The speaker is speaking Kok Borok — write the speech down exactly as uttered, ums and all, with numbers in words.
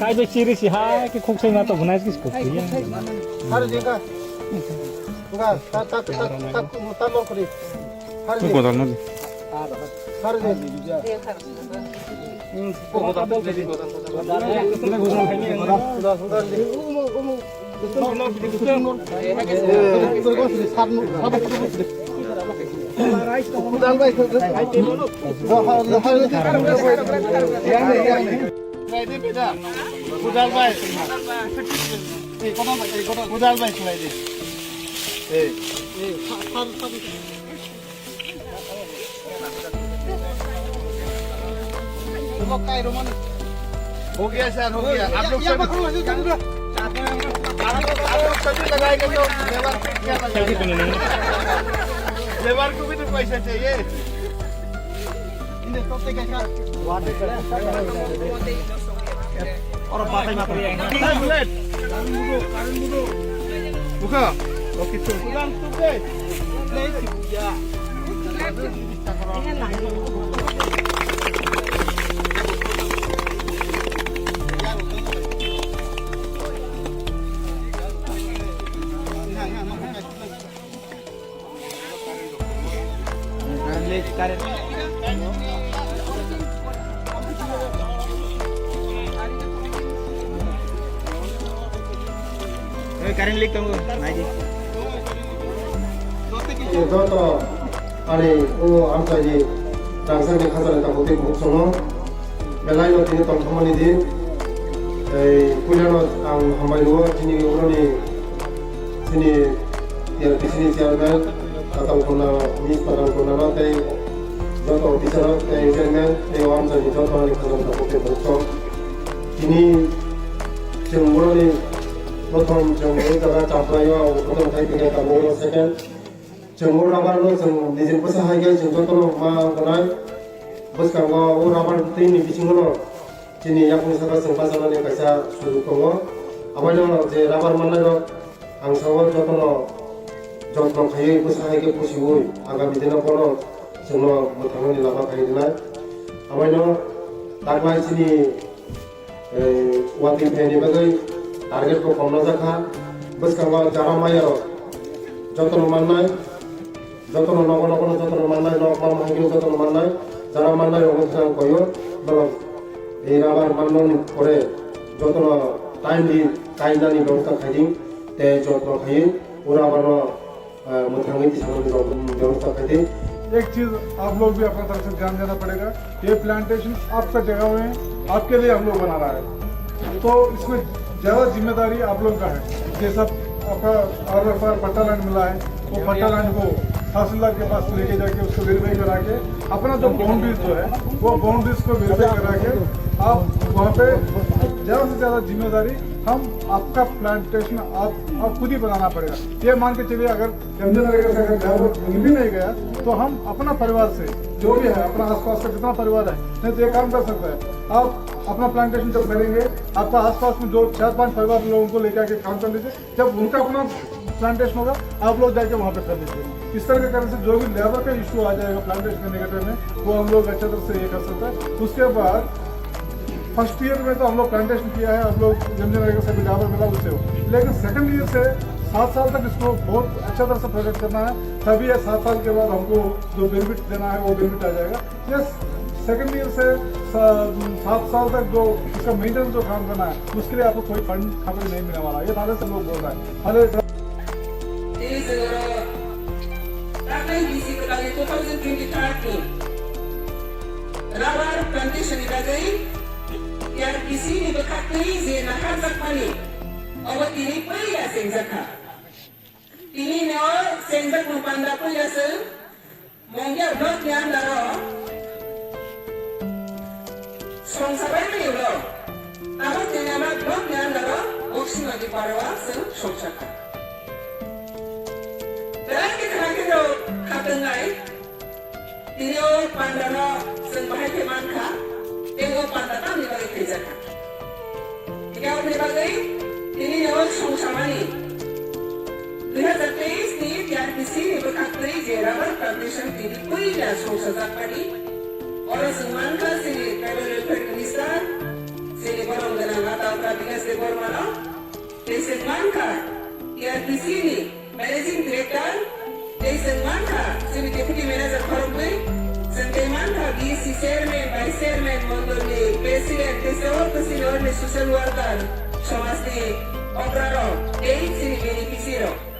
Ai bai chiri si ha ke khok sai ma to bunai kis ko. Hari jengka. Buka, ta, ta, ta, ta, ta, ta lor kori. Hari jengka. Godal na. Hari jengka. Kudal bai, kudal bai khlai di. Eh. हो गया सर, हो गया। आप लोग सभी, आप लोग, आप लोग सभी लगाएंगे तो लेबर को क्या लगेगा? लेबर को भी तो पैसा चाहिए। Oro batai ma tong. Buka. Oke, tuh. Current leak tongo, nai di. Joto ani o amchaini rangchakni khajani tabuk tei bukhuk songno. Belai no tini tongthokmani din. Tei puilano ang hambai rwo chini uroni chini T R P C ni chairman, Tatal Kona, Miss Tatal Kona no tei joto officer rok tei chairman tei o amchaini joto ani khajam tabuk tei borok tong. Tini chwng uroni prothom chwng o jaga Champrai o ang prothom khai tongkha, tabuk oro second. Chwng o rubber no chwng nijini bwsa hai khe chwng jotono ma wngnai. Bwskango o rubber twi ni bisingo no chini yakung saka chwng bachanani kaisa sujuk tongo. Aboino je rubber mannai rok ang sao jotono jotno khaiwi bwsa hai khe pusiwi agami dino bono chwngno mwthangwi lama khai rwnai. Aboino taklai chini Watwi phaini bagwi target bo kom nokjakha. Bwskango jara maya rok jotono mannai, jotono nogo nogo no jotono mannai, nok ma mahai khe jotono mannai, jara mannai rok wngkha ang koyo. Norok rubber mannani pore jotono timely kainani bebostha khaidi tei jotno khaiwi ura bono mwthangwi tisana bebostha khaidi. एक चीज आप लोग भी अपना तरफ से ध्यान देना पड़ेगा, ये प्लांटेशन आपका जगह में आपके लिए हम लोग बना रहा है, तो इसमें ज्यादा जिम्मेदारी आप लोग का है। जैसा आपका आरओएफआर पट्टा लैंड मिला है, वो पट्टा लैंड को तहसीलदार के पास लेके जाके उसको वेरीफाई करा के अपना जो बाउंड्रीज जो है वो बाउंड्रीज को वेरीफाई करा के आप वहाँ पे ज्यादा से ज्यादा जिम्मेदारी हम आपका प्लांटेशन आप, आप खुद ही बनाना पड़ेगा। ये मान के चलिए अगर जंगल नरेगा से अगर लेबर मिल भी नहीं गया तो हम अपना परिवार से जो भी है अपना आसपास का जितना परिवार है नहीं तो ये काम कर सकता है। आप अपना प्लांटेशन जब करेंगे आपका आसपास में जो चार पांच परिवार लोगों को लेके आके काम कर लीजिए। जब उनका अपना प्लांटेशन होगा आप लोग जाके वहाँ पे कर लीजिए। इस तरह के करने से जो भी लेबर का इशू आ जाएगा प्लांटेशन करने के टाइम में वो हम लोग अच्छा तरह से ये कर सकते हैं। उसके बाद फर्स्ट ईयर में तो हम लोग प्लांटेशन किया है, हम लोग जम जम करके सभी लेबर मिला उससे हो, लेकिन सेकंड ईयर से सात साल तक इसको बहुत अच्छा तरह से प्रोटेक्ट करना है, तभी ये सात साल के बाद हमको जो बेनिफिट देना है वो बेनिफिट आ जाएगा। यस, सेकंड ईयर से सा-, सात साल तक जो इसका मेंटेनेंस जो काम करना है उसके लिए आपको कोई फंड खबर नहीं मिलने वाला, ये पहले से लोग बोल रहा है। Pele Tini chwng oro taklai bisi kwtalni two thousand twenty-third ni rubber plantation ni bagwi T R P C ni bwkhaktwi je naharjakmani, obo tini puila chengjakha. Tini no chengjakmung panda puila chwng Mongia block ni under o songsa bai mani ulo, abo Tenama block ni under o Boksima ni para o chwng songsa kha. Belai khe khna khe rok kha tongnai, tini o panda no chwng bahai khe man kha, tei o panda tamni bagwi khaijak kha. Hingkhe aboni bagwi tini no songsamani dui hazar teis ni T R P C ni bwkhaktwi je rubber plantation tini puila songsajakmani, oro chwng mankha chini tribal welfare minister, chini borom gwnang Atal Bormano, tei chwng mankha T R P C ni Managing Director, tei chwng mankha chini Deputy Manager khoroknwi, chwng tei mankha B C Chairman, Vice Chairman, Mondolni President, tei chwng kwchwini orni social worker, somajni okrarok, tei chini beneficiary rok.